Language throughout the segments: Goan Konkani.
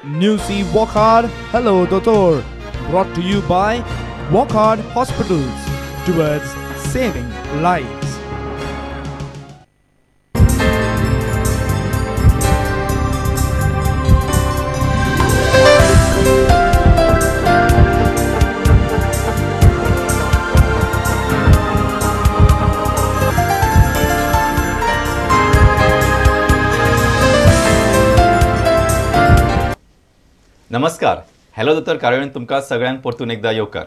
New C Wockhardt Hello Dotor, brought to you by Wockhardt Hospitals, towards saving lives. नमस्कार, हॅलो दोतोर कार्यावळीन तुमकां सगळ्यांक परतून एकदा येवकार.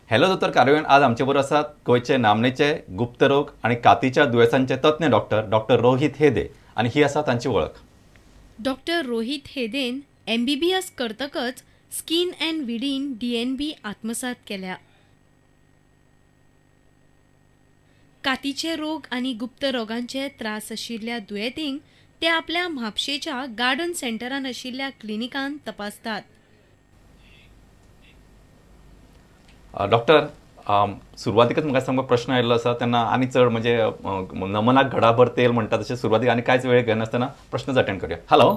हॅलो दोतोर कार्यावळीन आज आमचे बरोबर आसात गोंयचे नामनेचे गुप्तरोग आनी कातीच्या दुयेंसांचे तज्ञ डॉक्टर डॉक्टर रोहित हेदे आनी ही आसा तांची वळख. डॉक्टर रोहित हेदेन MBBS करतकच स्किन अँड विडीन DNB आत्मसात केल्या. कातीचे रोग आनी गुप्त रोगांचे त्रास आशिल्ल्या दुयेंतींक ते आपल्या म्हापशेच्या गार्डन सेंटरान आशिल्ल्या क्लिनिकान तपासतात. डॉक्टर, सुरवातीकच म्हाका सामको प्रश्न आयिल्लो आसा तेन्ना आनी चड म्हणजे नमनाक घडाभर तेल म्हणटा तशें सुरवातीक आनी कांयच वेळ घेनासतना प्रश्नच अटेंड करूया. हॅलो,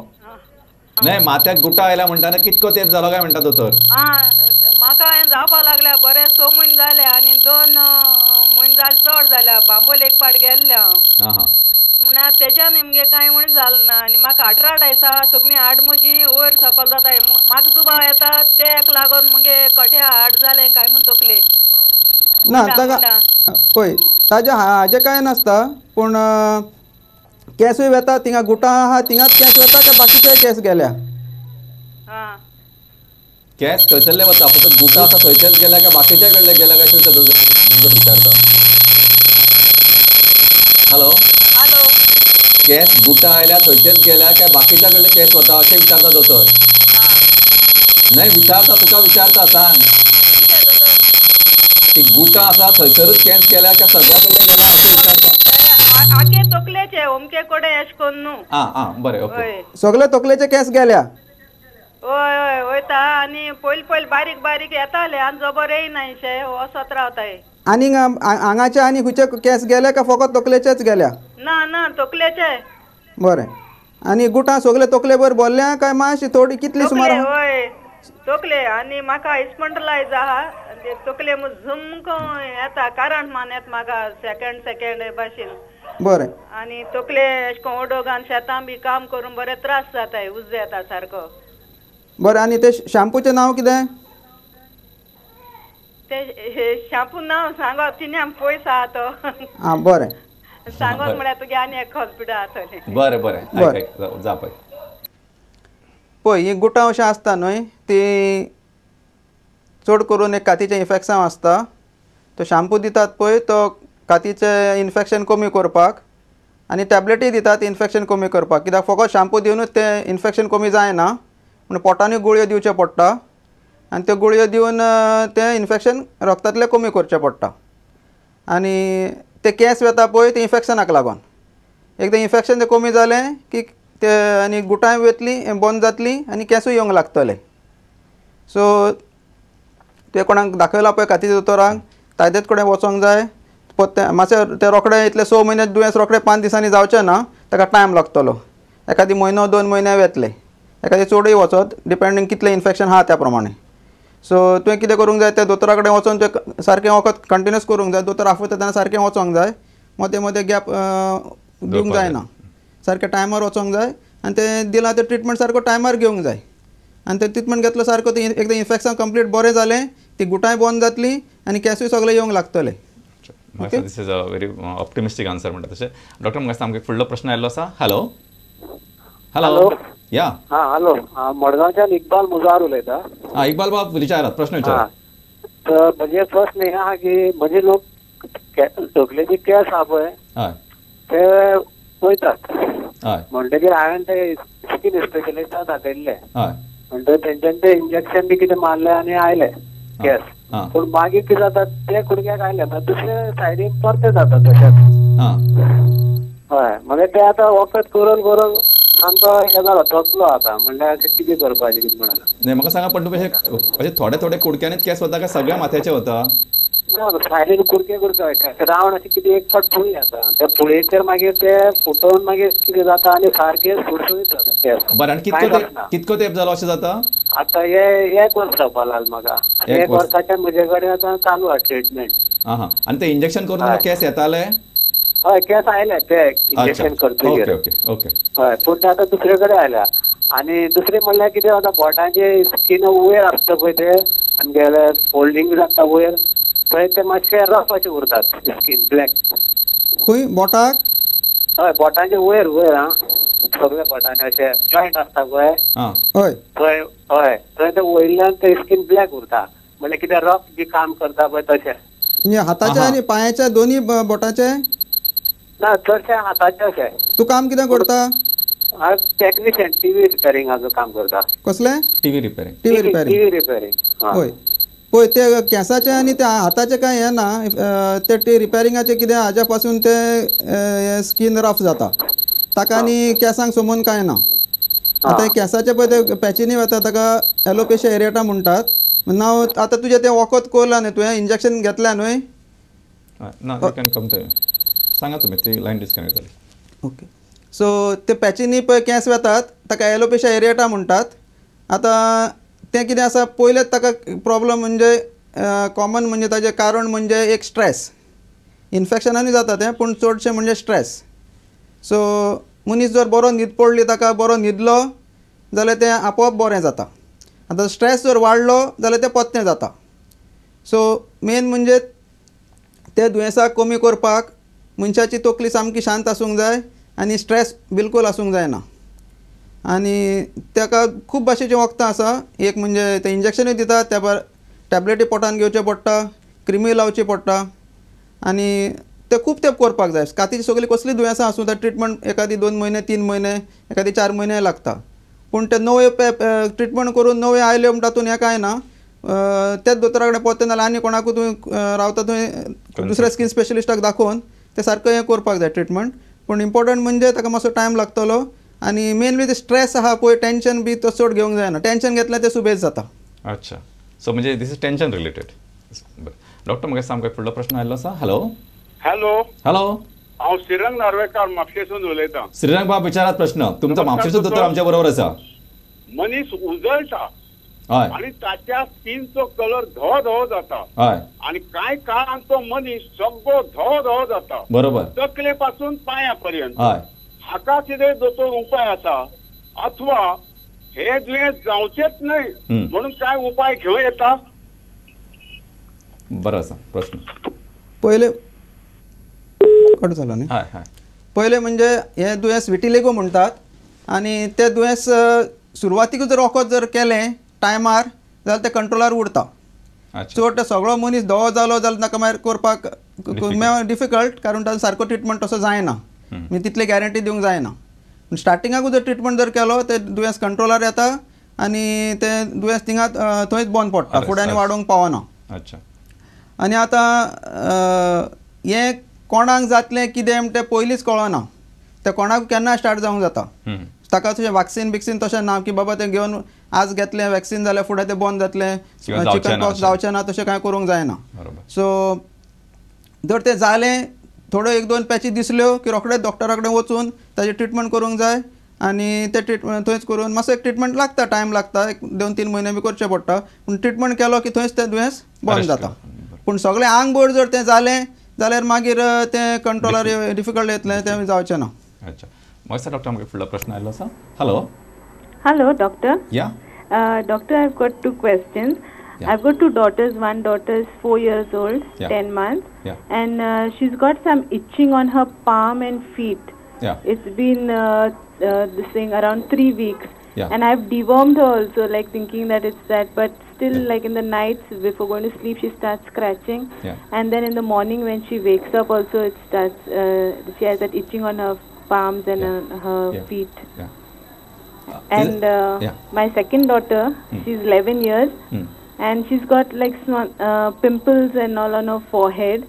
न्हय माथ्याक गुटा आयला म्हणटा कितको तेंप जालो काय म्हणटा दोतोर? म्हाका हांवें जावपाक लागल्या बरें 6 म्हयने जाले आनी 2 म्हयने जाले चड जाल्या. बांबोल एक पाट गेल्लें हांव म्हणून तेज्यान मुगे कांय म्हणून जालें ना आनी म्हाका आठराट आयसा सगळीं हाड म्हजी वयर सकल जाताय. म्हाका दुबाव येता तेक लागून मुगे कट्या हाड जालें काय म्हूण तकले ना ताका पळय ताजे हाजें कांय नासता, पूण केंसूय वेता थिंगा गुटां आहा थिंगाच केंस वता काय बाकीचे केंस गेल्या? केंस खंयसरले वता, फक्त गुटां आसा थंयचेच गेल्या काय बाकीच्या कडले गेल्या काय अशें विचारता. हॅलो, केस गुटा आयल्या थंयचेच गेल्या काय बाकीच्या कडले केस वता अशें विचारता दोतोर? न्हय विचारता, तुका विचारता, सांग ती गुटां आसा थंयसरूच केस गेल्या काय सगळ्या कडले गेल्या अशें विचारता. आगे तकलेचे अमके कडेन अशें करून न्हू. आं आं बरें, ओके. सगळे तकलेचे केस गेल्या? हय हय वयता आनी पयलीं पयलीं बारीक बारीक येताले आनी जबर येयना शे वचत रावताय. आनी हांगाचे आनी खंयचे केस गेले काय फकत तकलेचेच गेल्या? ना ना तकलेचे. बरें, आनी गुटां सगळे तकले भर भरल्या काय मातशी थोडी कितली सुमार? हय तकले. आनी म्हाका इस्पंडलायज आहा तकले झुमको येता, कारण मान येता म्हाका सेकंड सेकंड भाशेन. बरें, आनी तकले अशें करून ओडोग आनी शेतां बी काम करून बरें त्रास जाताय, उज्ज येता सारको. बरें, आनी ते शॅम्पूचें नांव कितें? ते शॅम्पू नांव सांगो तिणें आम पयस आहा तो. आं बरें, सांगत म्हळ्यार तुगे आनी एक हॉस्पिटल आसतलें. बरें बरें, जा पळय. पळय ही गुटां अशें आसता न्हय ती चड करून एक कातीचें इन्फेक्शन आसता. तो शॅम्पू दितात पळय तो कातीचें इन्फेक्शन कमी करपाक, आनी टॅबलेटूय दितात इन्फेक्शन कमी करपाक. कित्याक फकत शॅम्पू दिवनूच तें इन्फेक्शन कमी जायना, पूण पोटानूय गुळयो दिवच्यो पडटा आनी त्यो गुळयो दिवन तें इन्फेक्शन रगतांतलें कमी करचें पडटा. आनी ते केंस वेता पळय ते इन्फेक्शनाक लागून एकदां इन्फेक्शन तें कमी जालें की ते आनी गुटांय वतलीं बंद जातलीं आनी केंसूय येवंक लागतले. सो तुवें कोणाक दाखयलां पळय कातीच्या दोतोराक, ताजेच कडेन वचोंक जाय. मातशें तें रोखडें इतलें 6 म्हयने दुयेंस रोखडें 5 दिसांनी जावचें ना, ताका टायम लागतलो. एखादी म्हयनो 2 म्हयने वेतले, एखादी चडूय वचत डिपेंडींग कितलें इन्फेक्शन आहा त्या प्रमाणे. सो तुवें कितें करूंक जाय, त्या दोतोरा कडेन वचोन तुवें सारकें वखद कंटिन्यूस करूंक जाय. दोतोर आफयता तेन्ना सारकें वचोंक जाय, मदें मदें गॅप दिवंक जायना, सारकें टायमार वचोंक जाय. आनी तें दिलां तें ट्रिटमेंट सारको टायमार घेवंक जाय. आनी तें ट्रिटमेंट घेतलो सारको तें एकदां इन्फेक्शन कंप्लीट बरें जालें ती गुटांय बंद जातली आनी केंसूय सगळे येवंक लागतले. Okay, this is a very optimistic answer म्हणटा तशें. डॉक्टर, म्हाका सामको फुडलो प्रश्न आयिल्लो आसा. हॅलो हॅलो या हां हॅलो, मडगांवच्यान इक्बाल मुजार उलयता. हां इक्बाल बाब, विचारात प्रश्न विचारात. तर म्हजे प्रश्न हे आहा की म्हजे लोक तकलेचे केंस आहा पळय ते वयतात म्हणटगीर हांवें ते स्कीन स्पेशलिस्टाक दाखयल्ले, म्हणटगीर तेंच्यांनी ते इंजेक्शन बी कितें मारलें आनी आयले केंस. पूण मागीर कितें जाता ते कुडक्याक आयले दुसरे सायडीन परते जाता तशेंच. हय, म्हणजे ते आतां वखद करून करून सामको हें जालो थकलो आतां म्हणल्यार कितें करपाचें कितें म्हणाला. नाही म्हाका सांगा, पण तुमी अशे थोडे थोडे कुडक्यांनीच केस वता काय सगळ्या माथ्याचे वता? ना, सायडीन कुडके कुडके रावंड अशें कितें एक फावट फुळी जाता, त्या फुळयेचेर मागीर ते फुटोवन मागीर कितें जाता आनी सारकें सुळसुळीत जाता केस. बरें, आनी कितको तेंप जालो अशें जाता? आतां हे एक वर्स जावपा लागलें म्हाका, एक वर्साच्या म्हजे कडेन आतां चालू आसा ट्रिटमेंट. आं हां, आनी ते इंजेक्शन करून केस येताले? हय, केस आयले ते इंजेक्शन करतकीर. Okay okay. हय, पूण ते आतां दुसरे कडेन आयल्या. आनी दुसरें म्हणल्यार कितें जाता, बोटांचे स्कीन वयर आसता पळय ते आमगेले फोल्डींग जाता वयर, थंय ते मातशे रफ अशे उरतात स्कीन ब्लॅक. खंय बोटाक? हय, बोटांचे वयर वयर आं, सगळे बोटांनी अशे जॉयंट आसता पळय, हय थंय, हय थंय ते वयल्यान ते स्कीन ब्लॅक उरता, म्हणल्यार कितें रफ बी काम करता पळय तशें. म्हणजे हाताच्या आनी पांयाच्या दोन्ही बोटाचे? ना, चडशे हाताचे अशे. तूं काम कितें करता? हांव टॅक्निशियन, टीव्ही रिपेरिंगाचो काम करता. कसलें? TV repairing. TV repairing. TV repairing. हय, पळय ते केंसाचे आनी त्या हाताचे कांय हें ना, ते रिपेरिंगाचे कितें हाज्या पासून ते स्कीन रफ जाता ताका, आनी केंसांक सोमून कांय ना. आतां केंसाचे पळय ते पॅचिनी वता, ताका एलोपेशिया एरिएटा म्हणटात. नाव आतां तुजें तें वखद कोरलां न्हय तुवें, इंजेक्शन घेतलें न्हय? ना, you can come to, सांगा तुमी, ती लायन डिस्कनेक्ट जाली. ओके, सो ते पॅचिनी पळय केंस वेतात ताका एलोपेशिया एरिएटा म्हणटात. आतां तें कितें आसा, पयलें ताका प्रॉब्लम म्हणजे कॉमन म्हणजे ताजें कारण म्हणजे एक स्ट्रेस, इन्फेक्शनानूय जाता तें, पूण चडशें म्हणजे स्ट्रेस. सो मनीस जर बरो न्हीद पडली ताका, बरो न्हिदलो जाल्यार तें आपोआप बरें जाता. आतां स्ट्रेस जर वाडलो जाल्यार तें पत्तें जाता. सो मेन म्हणजे ते दुयेंसाक कमी करपाक मनशाची तकली सामकी शांत आसूंक जाय आनी स्ट्रेस बिलकूल आसूंक जायना. आनी ताका खूब भाशेचीं वखदां आसा, एक म्हणजे ते इंजेक्शनूय दितात, त्या भायर टॅबलेटी पोटान घेवच्यो पडटा, क्रिमी लावची पडटा, आनी ते खूब तेंप करपाक जाय. कातीची सगळीं कसलीं दुयेंसां आसूं त्या ट्रिटमेंट एकादी 2 म्हयने 3 म्हयने एकादी 4 म्हयने लागता, पूण ते नवे ट्रिटमेंट करून नवे आयल्यो म्हणटा तातूंत हें कांय ना, त्याच दोतोरा कडेन पोरतें नाल्यार आनी कोणाकूय तूं रावता थंय दुसऱ्या स्कीन स्पेशलिस्टाक दाखोवन ते सारकें हें करपाक जाय ट्रिटमेंट. पूण इम्पोर्टंट म्हणजे ताका मातसो टायम लागतलो, आनी मेनली ते स्ट्रेस आहा पळय, टेंशन बी तो चड घेवंक जायना, टेंशन घेतल्यार ते सुबेज जाता. अच्छा, सो म्हणजे this is tension related. बरें डॉक्टर, म्हाका सामको फुडलो प्रश्न आयिल्लो आसा. हॅलो. हॅलो. हॅलो, हांव श्रीरंग नार्वेकार म्हापशेसून उलयतां. श्रीरंग बाब, विचारात प्रश्न. तुमचो म्हापशेचो दोतोर आमच्या बरोबर आसा. मनीस उजळटा आनी ताच्या स्किनचो कलर धवो धवो जाता, आनी कांय काळान तो मनीस सगळो धवो धवो जाता, बरोबर, तकले पासून पांया पर्यंत. हाका कितें दोतोर उपाय आसा, अथवा हे दुयेंस जावचेच न्हय म्हणून काय उपाय घेवं येता? बरो आसा प्रश्न. पयले कट जालो न्ही? हय हय. पयलें म्हणजे हें दुयेंस विटिलेगो म्हणटात, आनी तें दुयेंस सुरवातीक जर वखद जर केलें टायमार जाल्यार तें कंट्रोलार उरता. चड सगळो मनीस धवो जालो जाल्यार ताका मागीर करपाक डिफिकल्ट, कारण ताजो सारको ट्रिटमेंट तसो जायना, म्हणजे तितली गॅरंटी दिवंक जायना. स्टार्टिंगाकूच जर ट्रिटमेंट जर केलो तें दुयेंस कंट्रोलार येता आनी तें दुयेंस थिंगा थंयच बंद पडटा, फुडें आनी वाडोवंक पावना. अच्छा. आनी आतां हें कोणाक जातलें कितें म्हणटा तें पयलींच कळना, तें कोणाक केन्ना स्टार्ट जावंक जाता. ताका तशें वॅक्सीन बिक्सीन तशें ना की बाबा तें घेवन आज घेतलें वॅक्सीन जाल्यार फुडें तें बंद जातलें, चिकन पॉक्स जावचें ना, तशें कांय करूंक जायना. सो जर तें जालें, थोड्यो 1-2 पॅची दिसल्यो की रोखडेच डॉक्टरा कडेन वचून ताजें ट्रिटमेंट करूंक जाय, आनी तें ट्रिटमेंट थंयच करून मातसो एक ट्रिटमेंट लागता, टायम लागता, 1-2-3 म्हयने बी करचें पडटा, पूण ट्रिटमेंट केलो की थंयच तें दुयेंस बंद जाता. पूण सगळें आंगभर जर तें जालें जाल्यार मागीर तें कंट्रोलार डिफिकल्ट येतलें, तें जावचें ना. अच्छा, म्हाका डॉक्टर आमकां फुडलो प्रश्न आयिल्लो आसा. Hello. Hello doctor. Yeah doctor, I have got 2 questions. Yeah. I've got 2 daughters. One daughter is 4 years old, yeah. 10 months, yeah. and she's got some itching on her palm and feet. Yeah. It's been this thing around 3 weeks. Yeah. And I've dewormed her also, like thinking that it's that, but still, yeah. like in the nights before going to sleep, she starts scratching. Yeah. And then in the morning when she wakes up also, it starts, she has that itching on her palms and yeah. on her yeah. feet. Yeah. And yeah. my second daughter, she's 11 years, and she's got like small pimples and all on her forehead.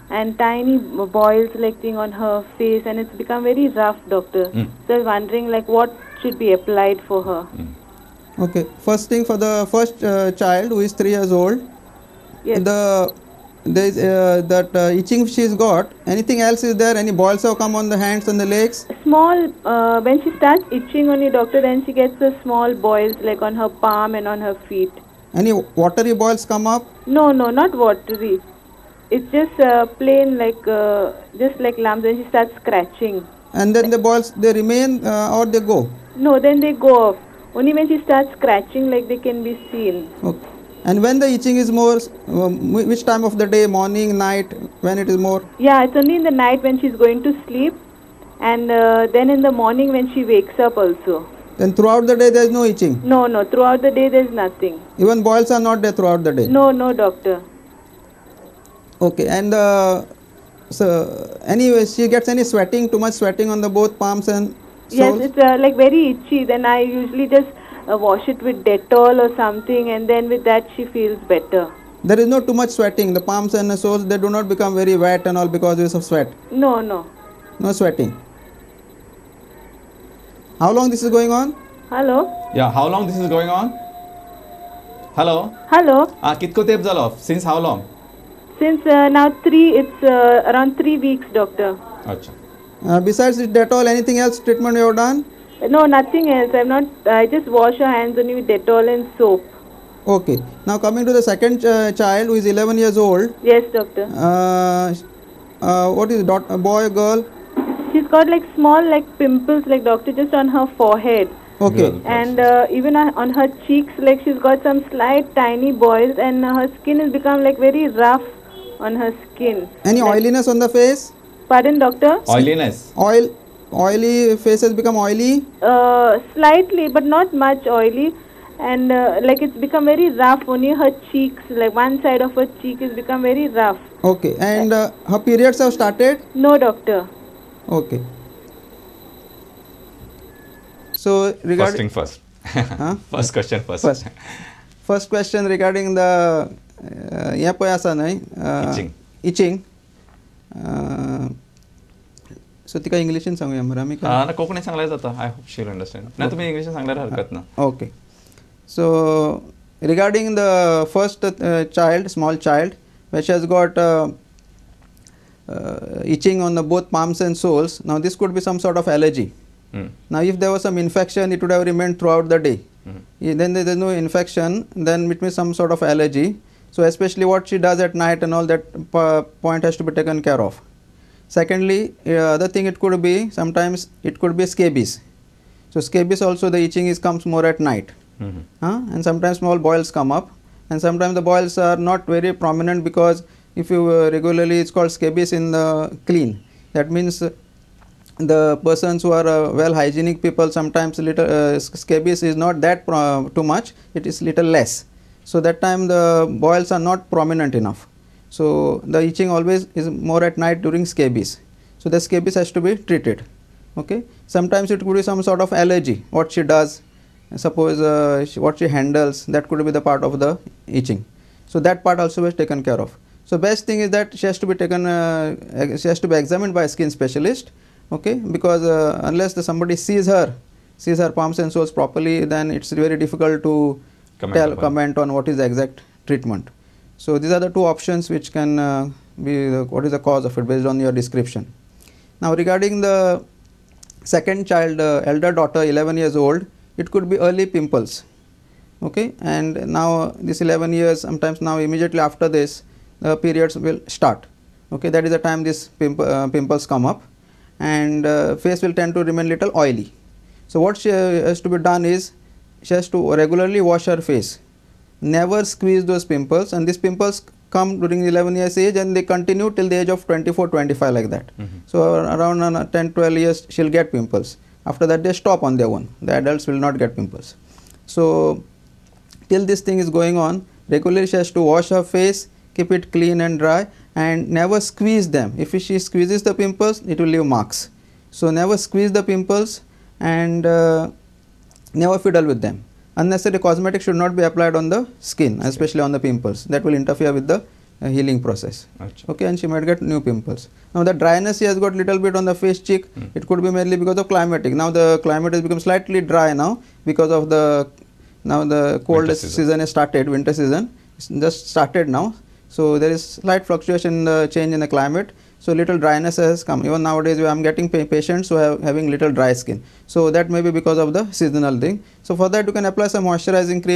and tiny boils like thing on her face, and it's become very rough, doctor. So I was wondering like what should be applied for her. Okay, first thing for the first child who is 3 years old, yes. There is that itching she's got. Anything else is there? Any boils have come on the hands and the legs? Small, when she starts itching only, doctor, then she gets the small boils like on her palm and on her feet. Any watery boils come up? No, no, not watery. It's just plain like, just like lumps when she starts scratching. And then the boils, they remain or they go? No, then they go off. Only when she starts scratching, like they can be seen. Okay. And when the itching is more, which time of the day, morning, night, when it is more? Yeah, it's only in the night when she's going to sleep, and then in the morning when she wakes up also. Then throughout the day there is no itching? No, no, throughout the day there is nothing. Even boils are not there throughout the day? No, no, doctor. Okay, and so anyway, she gets any sweating, too much sweating on the both palms and soles? Yes, it's like very itchy. Then I usually just wash it with Dettol or something, and then with that she feels better. There is no too much sweating. The palms and the soles, they do not become very wet and all because of sweat. No, no. No sweating. How long this is going on? Hello? Yeah, how long this is going on? Hello? Hello? Kitko tep zalo? Since how long? Since now 3, it's around 3 weeks, doctor. Achha. Besides Dettol, anything else treatment you have done? No, nothing else. I'm not. I just wash her hands only with Dettol and soap. Okay. Now coming to the second child who is 11 years old. Yes, doctor. What is it? A boy or girl? She's got like small like pimples, like doctor, just on her forehead. Okay. And even on her cheeks, like she's got some slight tiny boils, and her skin has become like very rough on her skin. Any like, oiliness on the face? Pardon, doctor? Oiliness. Oil. Oily face has become oily? Slightly, but not much oily, and like it's become very rough. Only her cheeks, like one side of her cheek has become very rough. Okay, and her periods have started? No, doctor. Okay. So regarding first thing first. Huh? First question first. First question regarding the itching. Itching. So tika इंग्लिशीन सांगूया मरे आमी ना कोंकणी सांगल्यार जाता. I hope she will understand. ना तुम्ही इंग्लिशीन सांगल्यार हरकत ना. Okay, so regarding the first child, small child, which has got itching on the both palms and soles. Now this could be some sort of allergy. Now if there was some infection, it would have remained throughout the day. Then there is no infection, then it means some sort of allergy. So especially what she does at night and all that point has to be taken care of. Secondly, other thing it could be, sometimes it could be scabies. So scabies also the itching is comes more at night. And sometimes small boils come up, and sometimes the boils are not very prominent because if you regularly, it's called scabies in the clean. That means the persons who are well hygienic people, sometimes little scabies is not that too much, it is little less. So that time the boils are not prominent enough. So the itching always is more at night during scabies. So the scabies has to be treated. Okay. Sometimes it could be some sort of allergy. What she does, suppose what she handles, that could be the part of the itching. So that part also was taken care of. So best thing is that she has to be taken, she has to be examined by a skin specialist. Okay, because unless the somebody sees her palms and soles properly, then it's very difficult to comment on what is the exact treatment. So these are the two options which can be the, what is the cause of it based on your description. Now regarding the second child, elder daughter, 11 years old, it could be early pimples. Okay, and now this 11 years, sometimes now immediately after this, the periods will start. Okay, that is the time this pimples come up, and face will tend to remain little oily. So what she has to be done is, she has to regularly wash her face. Never squeeze those pimples, and these pimples come during 11 years age and they continue till the age of 24, 25 like that. So around 10, 12 years she will get pimples. After that they stop on their own. The adults will not get pimples. So till this thing is going on, regularly she has to wash her face, keep it clean and dry, and never squeeze them. If she squeezes the pimples, it will leave marks. So never squeeze the pimples and never fiddle with them. Unnecessary cosmetics should not be applied on the skin, especially on the pimples. That will interfere with the healing process. Okay, and she might get new pimples. Now the dryness she has got little bit on the face, cheek, it could be mainly because of climatic. Now the climate has become slightly dry now because of the, now the cold season has started, winter season, it's just started now. So there is slight fluctuation in the change in the climate. So little dryness has come. Even nowadays I am getting patients who are having little dry skin. So that may be because of the seasonal thing. So for that you can apply some moisturizing cream.